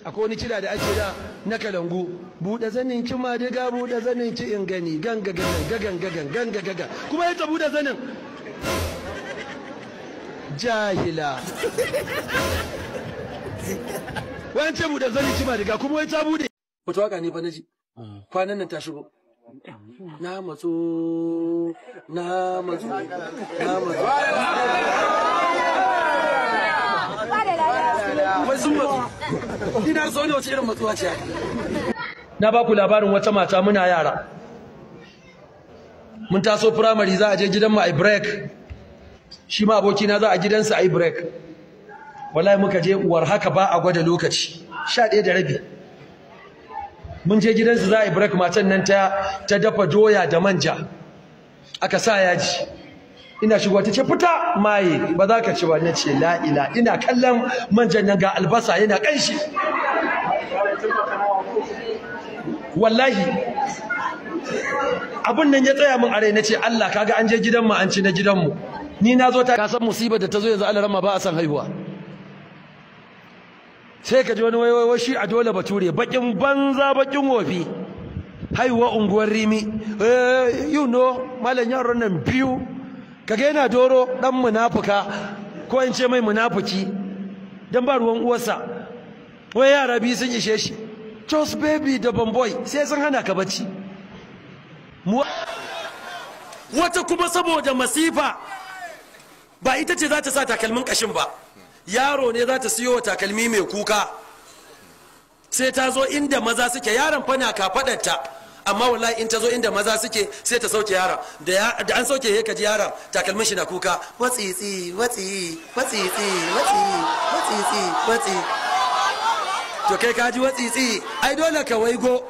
Akwai wani kira da ake da na kalangu, buɗe zanin ki ma diga, buɗe zanin ki in gani, ganga gagan gagan ganga gaga, kuma ya ta buɗe zanin. Jahila. Wayan ce buɗe zanin ki ma diga, kuma wai ta buɗe. Wata waka ne fa naji. Kwanan nan ta shigo. Na matsu, na matsu, na matsu. Wai sun matsu. Ina so ne wace irin matsuwa ce. Na ba ku labarin wata mata muna yara. Mun taso firamare za a je gidanmu a break. Shi ma abokina za a gidansa a break. Wallahi muka je uwar haka ba a gwada lokaci. 11:30. Mun je gidansu za a break, matan nan ta dafa doya da manja. Aka sa yaji. Ina shigowa ta ce fita maye ba za ka ci ba. Na ce la ila, ina kallon manjan nan ga albasa yana kanshi. Wallahi abun nan ya tsaya min a rai, nace Allah kaga an je gidanmu an ci na gidanmu, ni na zo ta ka san musibar da ta zo yanzu Allah ramma ba a san haihuwa. Sai ka ji wani wai wai shi a dole bature bakin banza bakin wofi, haihuwa unguwar Rimi, you know malam yaron nan biyu kaga yana doro dan munafuka, ko in ce mai munafuki dan ba ruwan uwarsa, wai yara biyu sun ishe shi. Just baby da bamboy sai sun hana ka bacci. Wata kuma saboda masifa ba ita ce za ta sa takalmin kashin ba, yaro ne za ta siyo wa takalmi mai kuka, sai ta zo inda maza suke, yaron fa na kafadarta, amma wallahi in ta zo inda maza suke sai ta sauke yaron, da an sauke ya kaji yaron takalmin shi na kuka, watsitsi watsi watsitsi watsi watsitsi watsi. To kai ka ji watsitsi, ai dole ka waigo.